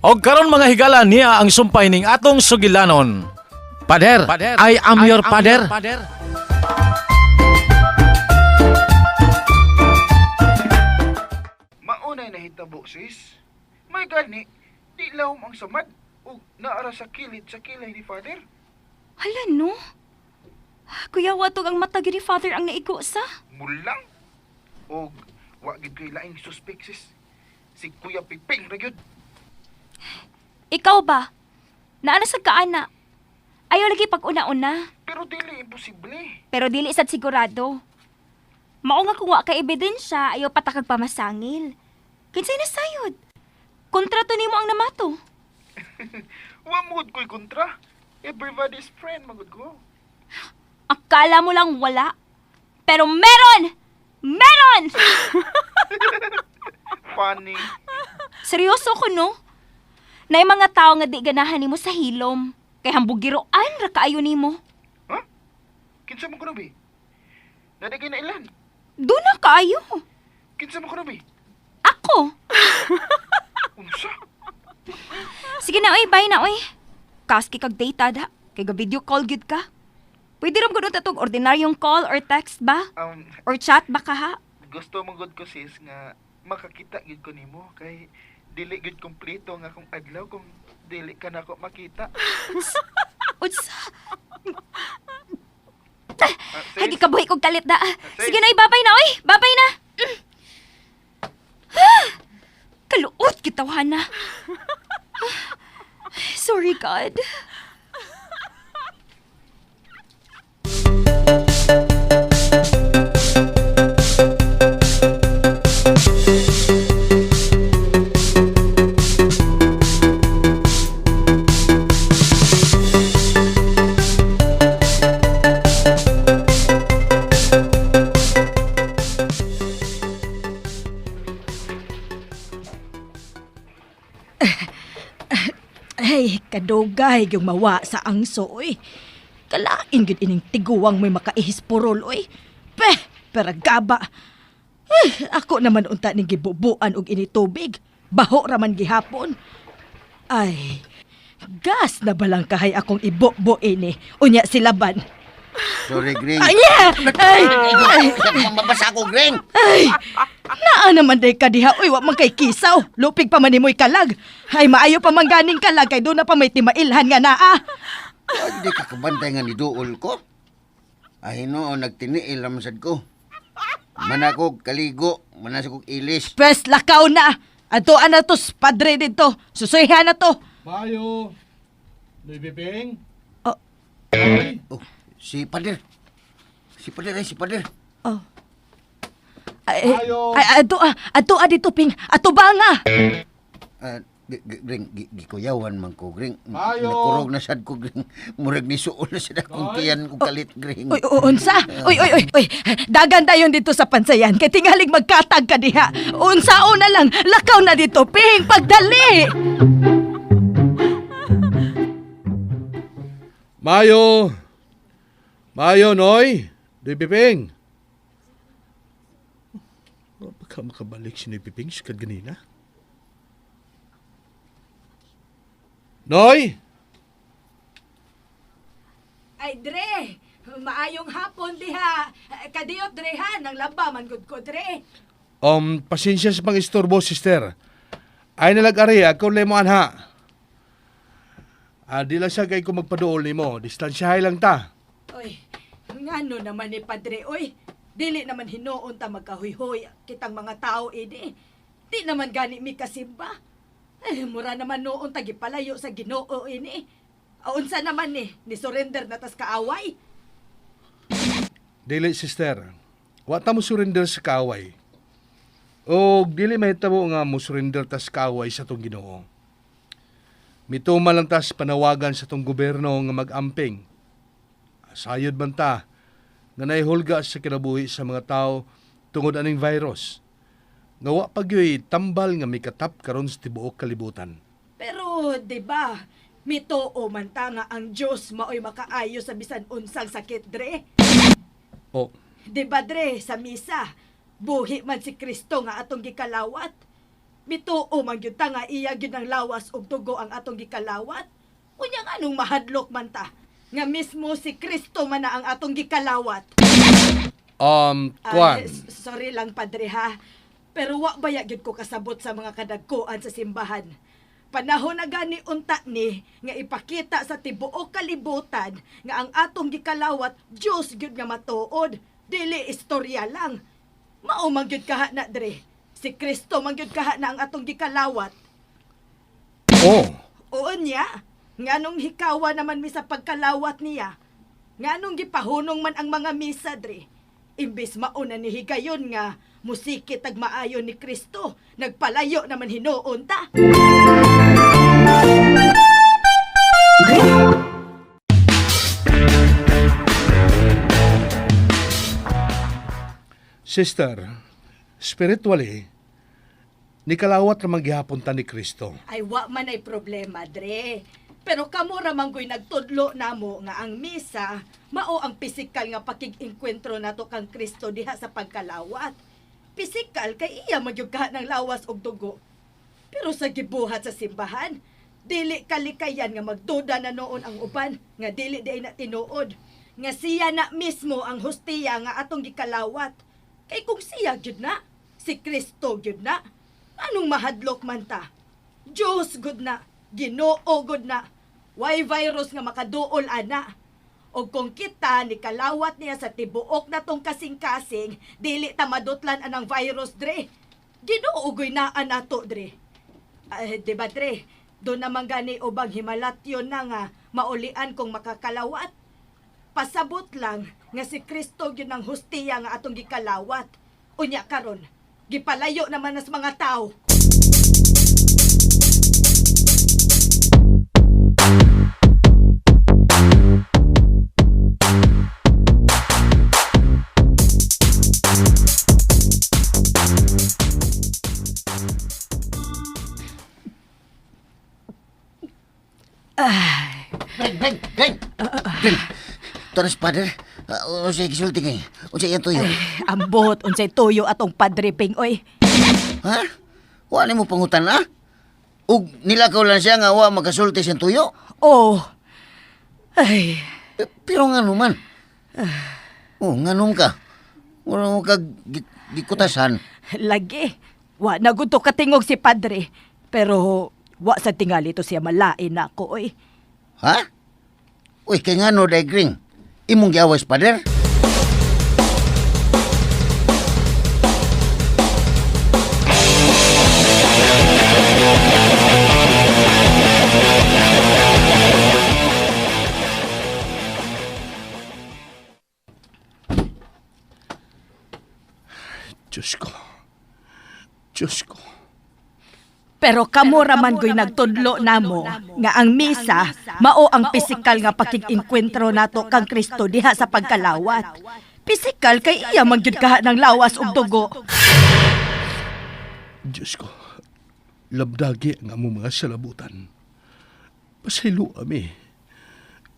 Og karon, mga higala, niya ang sumpay ning atong sugilanon. Pader, I am your pader. Maunay nahitabo, sis. May gani, di lahom ang samad ug naara sa kilid sa kilay ni Father. Hala, no? Kuya, watog ang mata gyud ni Father ang naigo sa. Mulang. Og wa gid ko'y laing suspect, sis. Si Kuya Piping ra gyud. Ikaw ba? Naana sa kaana. Ayaw lagi pag una-una. Pero dili imposible. Pero dili sad sigurado. Mao nga kung wa ka ebidensya, ayaw patakag pamasangil. Kinsay na sayod? Kontrato nimo ang namato. Wa mo gud ko'y kontra. Everybody's friend magud ko. Akala mo lang wala. Pero meron! Meron! Funny. Seryoso ko, no? Nay mga tao nga di ganahan nimo sa hilom. Kay hambugiroan ra kaayo nimo. Ha? Kinsa man kuno bi? Nadagay na ilan? Doon na kaayo. Kinsa man kuno bi? Ako. Unsa? Sige na, oy. Bye na, oy. Kaski kag data da. Kay ga video call gyud ka. Pwede ram gud tog ordinaryong call or text ba? Or chat ba ka ha? Gusto man gud ko, sis, nga makakita gyud ko nimo kay dili gyud kompleto nga akong adlaw kung dili ka nako makita. Unsa? Ah, sis, Hagi kabuhi kog kalit da. Sis. Sige na, oy. Babay na, oy. Babay na. Mm. Ah! Kaluot kitawhana. Sorry, God. Ay, kadugay yung mawa sa angso, oy. Kalain gyud ining tiguang may makaihispurol, oy. Peh, pero gaba. Ay, ako naman unta ning gibubuan og ini tubig. Baho ra man gihapon. Ay, gas na balang kahay akong ibubo ini. Unya silaban. Sorry, Gring. Ay, yeah! Ay, ay, Mabasa ko, Gring. ay. Naa naman day ka diha, uy, wa man kay kisaw. Lupig pa man nimoy kalag. Ay, maayo pa man ganing kalag kay doon na pa may timailhan nga naa. Hindi ka kabantay nga ni Duol ko. Ay, no, nagtiniil naman sad ko. Manakog, kaligo, manasag kog ilis. Pes, lakaw na! Ato na to, padre dito. Susuyhan na to. Mayo. Noy Piping. Oh. Oh, si Pader. Si Pader, ay, si Pader. Oh. Ay, Ayo. ay, ato ah, ato ah dito, Ping. Ato ba nga? Ah, Gring, gikuyawan man ko, Gring. Mayo. Nakurog na sad ko, Gring. Murag ni suol na sad akong tiyan kong kalit, Gring. Uy, unsa? Uy, uy, uy, uy. Dagan tayon dito sa pansayan. Kay tingalig magkatag ka diha. Unsa na lang, lakaw na dito, Ping. Pagdali! Mayo. Mayo, Noy. Noy Piping. Oh, baka makabalik si Noy Piping sa ganina. Noy! Ay, Dre. Maayong hapon diha. Kadiyot, Dre, ha. Nang laba man gud ko, Dre. Pasensya sa pang-istorbo, sister. Ay nalag-ari, ako mo anha. Ah, di lang siya kay ko magpaduol nimo. Distansyahay lang ta. Oy, ngano naman ni Padre, oy. Dili naman hinuon ta magkahoyhoy kitang mga tao ini. Di naman gani mi kasimba. Eh, mura naman noon ta gipalayo sa Ginoo ini. Unsa naman ni, ni surrender na tas kaaway. Dili, sister. Wa ta mo surrender sa kaaway. O dili mahitabo nga mo surrender ta sa kaaway sa tong Ginoo. Mituma lang tas panawagan sa tong gobyerno nga mag-amping. Sayod man ta nga naihulga sa kinabuhi sa mga tao tungod aning virus. Nga wa pa gyoy tambal nga mikatap karon sa tibuok kalibutan. Pero, di ba, mituo man ta nga ang Diyos maoy makaayo sa bisan unsang sakit, Dre. O, Di ba, Dre, sa misa, buhi man si Kristo nga atong gikalawat. Mituo man gyud ta nga iya gyud ang lawas ug dugo ang atong gikalawat. Unya nganong mahadlok man ta nga mismo si Kristo man na ang atong gikalawat. Kwan. Ay, sorry lang padre ha. Pero wa baya gyud ko kasabot sa mga kadagkoan sa simbahan. Panahon na gani unta ni nga ipakita sa tibuok kalibutan nga ang atong gikalawat Dios gyud nga matuod, dili istorya lang. Mao man gyud kaha na dre. Si Kristo man gyud kaha na ang atong gikalawat. Oh, Oo niya, nganong hikawa naman mi sa pagkalawat niya. Nganong gipahunong man ang mga misa dre. Imbis mauna ni higayon nga musikit ag maayo ni Kristo, nagpalayo naman hinuon ta. Sister, spiritually, nikalawat ra man gihapon ta ni Kristo. Ay wa man ay problema dre. Pero kamo ra man goy nagtudlo namo nga ang misa mao ang pisikal nga pakig-engkwentro nato kang Kristo diha sa pagkalawat. Pisikal kay iya man gyud kaha ng lawas og dugo. Pero sa gibuhat sa simbahan, dili kalikayan nga magduda na noon ang uban nga dili di ay na tinuod. Nga siya na mismo ang hustiya nga atong gikalawat. Kay kung siya gyud na, si Kristo gyud na, anong mahadlok man ta? Diyos gud na, Ginoo gud na. Way virus nga makaduol ana. O kung kita ni kalawat niya sa tibuok na tong kasing-kasing, dili ta madutlan anang virus dre. Ginoo goy naa nato dre. Ay, di ba dre? Doon naman gani ubang himalat yun na nga maulian kung makakalawat. Pasabot lang nga si Kristo yun ang hustiya nga atong gikalawat. Unya karon, gipalayo naman nas mga tao. Greg, Greg, Greg! Greg! Taras, Father. Unsay gisulti kay? Unsay iyang tuyo? Ambot unsay tuyo atong Padre Ping oy. Ha? Wa nimo pangutan ah? Ug nilakaw lang siya nga wa makasulti siyang tuyo. Oh. Ay, Pero nga naman. Oh, nganong ka? Wala mo kag gikutasan. lagi. Wa na gud to katingog si Padre. Pero wa sa tingali to siya malain nako oy. Ha? Uy, kay ngano day Green? Imong giawas, Father? Diyos ko. Diyos ko. Pero kamo ra man goy nagtudlo namo nga ang misa mao ang pisikal nga pakig-engkwentro nato kang Kristo diha sa pagkalawat. Pisikal kay iya man gyud kaha ng lawas ug dugo. Diyos ko, labdagi ang among mga salabutan. Pasaylo ami,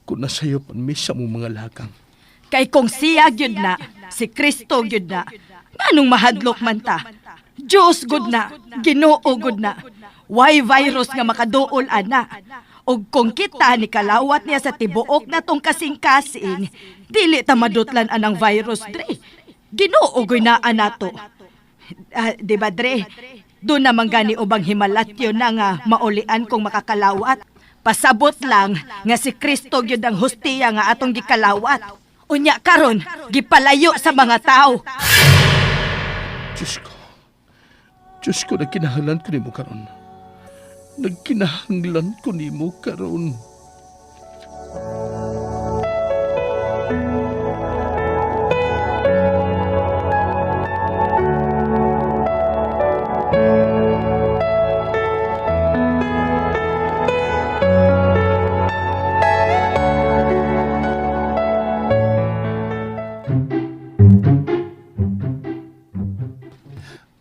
kung nasayopan mi sa among mga lakang. Kay kung siya gyud na, si Kristo gyud na, nganong mahadlok man ta? Diyos gud na, Ginoo gud na. Way virus nga makaduol ana. Og kung kita ni kalawat niya sa tibuok na tong kasing-kasing, dili ta madutlan anang virus dre. Ginoo goy naa nato. Ah, di ba dre? Doon naman gani ubang himalat yun na nga maulian kung makakalawat. Pasabot lang nga si Kristo gyud ang hustiya nga atong gikalawat. Unya karon, gipalayo sa mga tao. Diyos ko, Diyos ko, nagkinahanglan ko nimo karon. Nagkinahanglan ko nimo karon.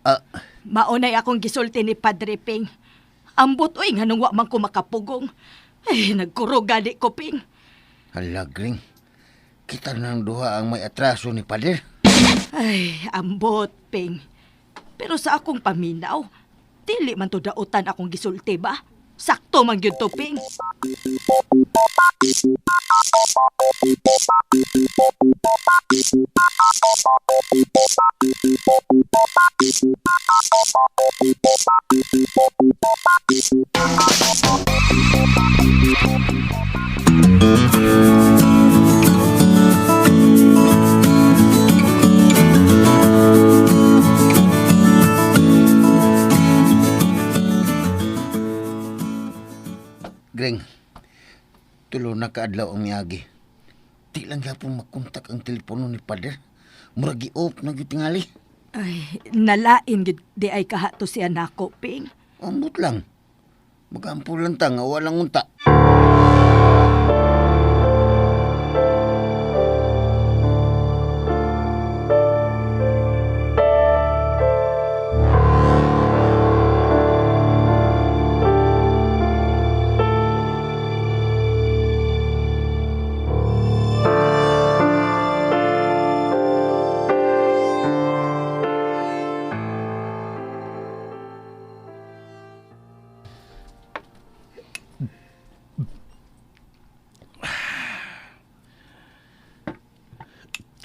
Ah, Maunay akong gisulti ni Padre Ping. Ambot oy nganong wa man ko makapugong. Ay, nagkuro gani ko Ping. hala, Green. Kita nang duha ang may atraso ni Father. Ay, ambot Ping. Pero sa akong paminaw, Dili man to dautan akong gisulti ba? Sakto man gyud to, Ping. Greng, tulo na kaadlaw ang miagi. Di lang gyapon makontak ang telepono ni Pader. Murag gi-off na gyud tingali. Ay, nalain gyud di ay kahato siya nako, Ping. Ambot lang. Magampo lang ta nga walang unta.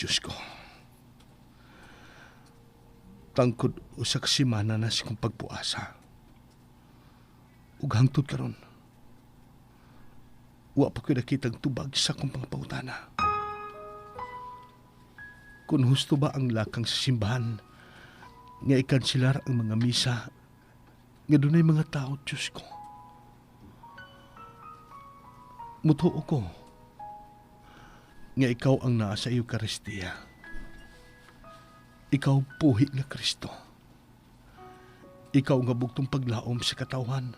Diyos ko. Tangkod usa ka semana na sa kong pagpuasa. Ug hangtod karon. Wa pa ko'y nakitang tubag sa akong mga pangutana. Kung husto ba ang lakang sa simbahan, nga ikansilar ang mga misa, nga dunay mga tao, Diyos ko. Mutuo ko, nga ikaw ang naa sa Eucharistia. Ikaw puhi nga Kristo. Ikaw nga bugtong paglaom sa katawhan.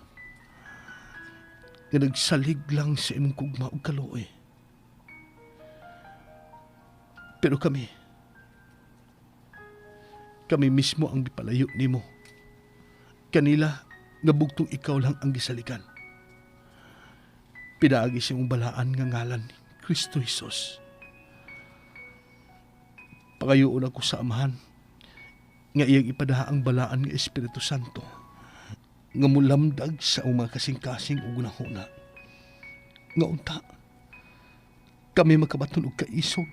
Nga nagsalig lang sa imong kugma ug kaluoy. Pero kami, kami mismo ang gipalayo nimo. Kanila nga bugtong ikaw lang ang gisaligan. Pinaagi sa imong balaan nga ngalan ni Kristo Jesus. Pakayoon ako sa Amahan nga iyang ipadaha ang balaan nga Espiritu Santo nga mulamdag sa among mga kasing-kasing ug gunahuna. Nga unta, kami makabaton og kaisog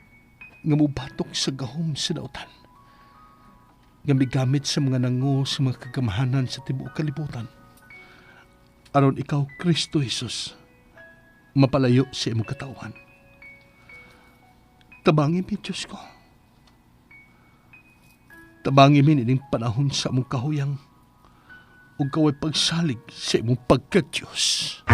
nga mubatok sa gahom sa dautan. Nga migamit sa mga nango sa mga kagamahanan sa tibuok kalibutan. Aron ikaw, Kristo Jesus, mapalayo sa imong katawhan. Tabangi mi, Diyos ko. Tabangi mi ining panahon sa among kahuyang ug kaway pagsalig sa imong pagka-Diyos.